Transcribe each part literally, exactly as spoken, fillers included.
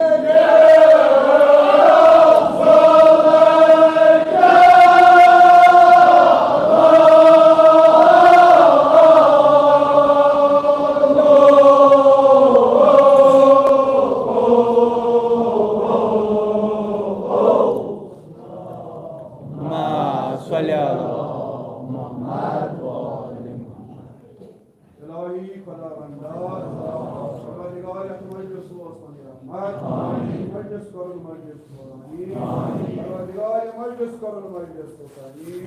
اللهم صل على محمد وعلى آل محمد. الہی خداوندا، پروردگار، یتھ مجلس اوس پننہِ رحمت، مجلس کرُن مجلس قرآنی، پروردگار، یہِ مجلس کرُن مجلس قرآنی،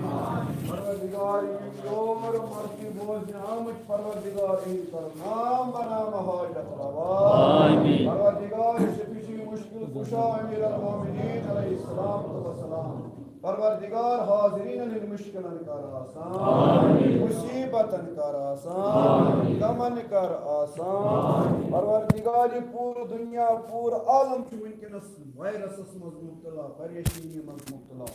پروردگار، یِم یور مرضی بوزنہِ آمٕتۍ، پروردگار، یِہِنٛدۍ کر نام بنام حاجت روا۔ آمین۔ پروردگار، شفیع مشکل کشا امیر المومنین علیہ السلام تو وسلام۔ پروردگار، حاضرینن ہٕنٛدۍ مشکلن کر آسان، آمین۔ مصیبتن کر آسان، آمین۔ غمن کر آسان۔ آمین۔ پروردگار، یہِ پوٗرٕ دُنیا، پوٗرٕ عالم چھُ وٕنکیٚنس وایرسس منٛز مبتلا، پریشٲنی منٛز مبتلا۔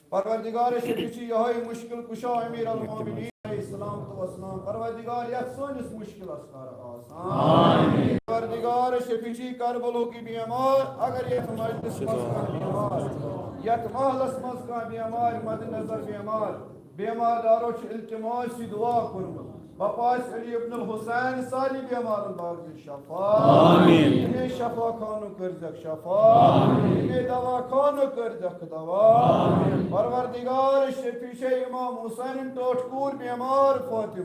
پروردگار، شفیع چھُ یِہوٚے مشکل کشا امیر المومنین علیہ السلام تو وسلام۔ پروردگار، یتھ سٲنِس مشکلس کر آسان۔ آمین۔ پروردگار، شفیع چھُ کربلُک یہِ بیمار، اگر یتھ مجلس منٛز کانٛہہ بیمار، یتھ محلس منٛز کانٛہہ بیمار، مد نظر بیمار، بیمار دارو چھُ التماس یہِ دعا کوٚرمُت، بپاس علی ابن الحسین، سارنٕے بیمارن باغ دِ شفا۔ آمین۔ یِمے شفا خانُک کٔرزیٚکھ شفا۔ آمین۔ یِمے دوا خانُک کٔرزیٚکھ دوا۔ آمین۔ پروردگار، شفیع چھُ امام حسین ٹوٹھ کوٗر بیمار فاطمہ،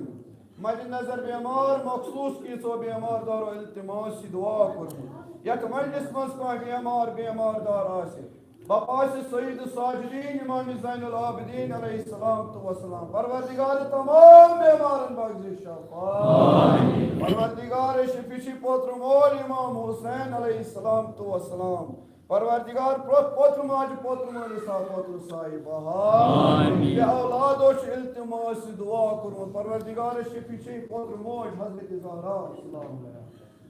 مد نظر بیمار، مخصوص کینٛژو بیمار دارو التماس یہِ دعا کوٚرمُت۔ یتھ مجلس منٛز کانٛہہ بیمار، بیمار دار آسہِ، بپاس سید الساجدین امام زین العابدین علیہ السلام تو وسلام۔ پروردگار، تمام بیمارن بخش شفا۔ آمین۔ پروردگار، شفیع چھُ پوتر مول امام حسین علیہ السلام تو وسلام۔ پروردگار، پرٛٮ۪تھ پوتر ماجہِ پوتر مٲلِس تھاو پوتر سایہِ بہار۔ آمین۔ بے اولادو چھُ التماس دعا کوٚرمُت۔ پروردگار، شفیع چھُ پوتر موج حضرت زہرا سلام علیہا۔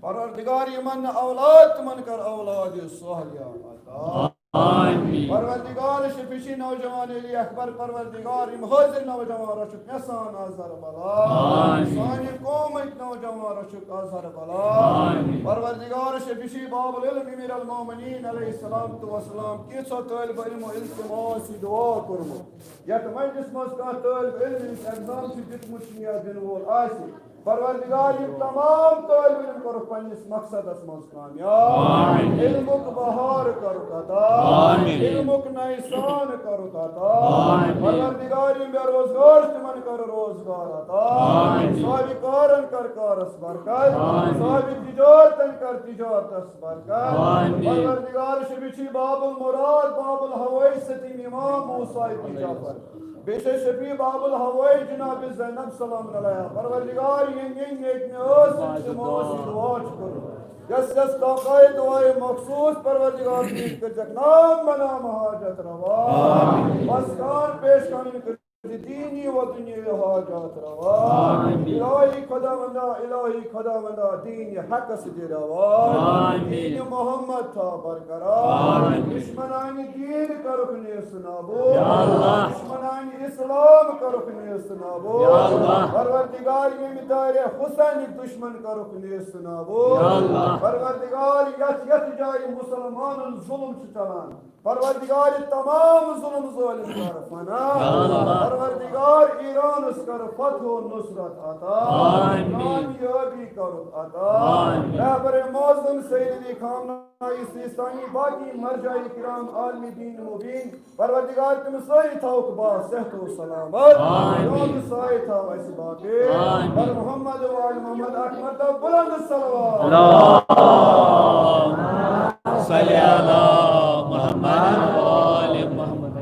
پروردگار، یِمن نہٕ اولاد، تِمن کر اولاد صالحہ عطا۔ آمین۔ پروردگار، شفیع چھُ نوجوان علی اکبر۔ پروردگار، یِم حٲضِر نوجوان رچھُکھ مےٚ سان اظہر بلا۔ آمین۔ سانہِ قومٕکۍ نوجوان رچھُکھ اظہر بلا۔ آمین۔ پروردگار، شفیع چھُ باب العلم امیر المومنین علیہ السلام تو وسلام۔ کینٛژھو طٲلبہِ علمو التماس یہِ دعا کوٚرمُت، یتھ مجلس منٛز کانٛہہ طٲلبہِ علم یُس ایگزام چھُ دیُتمُت چھُ یا دِنہٕ وول آسہِ، پروردگار، یِم تمام طٲلبہِ علم کٔرٕکھ پننِس مقصدس منٛز کامیاب۔ آمین۔ علمُک بہار کٔرٕکھ عطا۔ آمین۔ علمُک نوِ سان کٔرٕکھ عطا۔ آمین۔ پروردگار، یِم بے روزگار چھِ، تِمن کر روزگار عطا۔ آمین۔ صاحبِ کارن کر کارس برکت۔ آمین۔ صاحبِ تجارتن کر تجارتس برکت۔ آمین۔ پروردگار، شفیع چھُ باب المراد، باب الحوائج، ستیم امام موسیٰ ابن جعفر۔ بیٚیہِ چھِ شفیع باب الحوائج جناب زینب سلام علیہا۔ پروردگار، یِم یِم ییٚتہِ مےٚ ٲسۍ، تِمو ٲس یہِ دعا چھُ کوٚرمُت۔ یۄس یۄس کاکایہِ دعایہِ مخصوص، پروردگار، تِم کٔرۍزٮ۪کھ نام بنام حاجت روا۔ آمین۔ بس کان پیش کانن کٔرۍ دیٖنی و دُنیاوی حاجات روا۔ آمین۔ الہی خداوندا، الہی خداوندا، دیٖنِ حقس دِ روا۔ آمین۔ دیٖنِ محمد تھاو برقرار۔ آمین۔ دشمنانِ دیٖن کرُکھ نیست نابود۔ یا اللہ۔ دشمنانِ اسلام کرُکھ نیست نابود۔ یا اللہ۔ پروردگار، ییٚمہِ دارِ حسینٕکۍ دشمن کرُکھ نیست نابود۔ یا اللہ۔ پروردگار، یتھ یتھ جایہِ مسلمانن ظلم چھُ چلان، پروردگار، تمام ظلم ظٲلم کر فنا۔ یا اللہ۔ پروردگار، ایرانس کر فتح و نصرت عطا۔ آمین۔ کامیابی کر عطا۔ آمین۔ رہبر معظم سید علی خامنہ ای سیستانی، باقی مرجع کرام عالم دین مبین، پروردگار، تِم سٲری تھاوُکھ با صحت و سلامت۔ آمین۔ تِہُنٛد سایہِ تھاو اَسہِ باقی۔ آمین۔ بر محمد و آل محمد اکھ مرتبہ بلند صلوات۔ اللہم صل علی محمد و آل محمد۔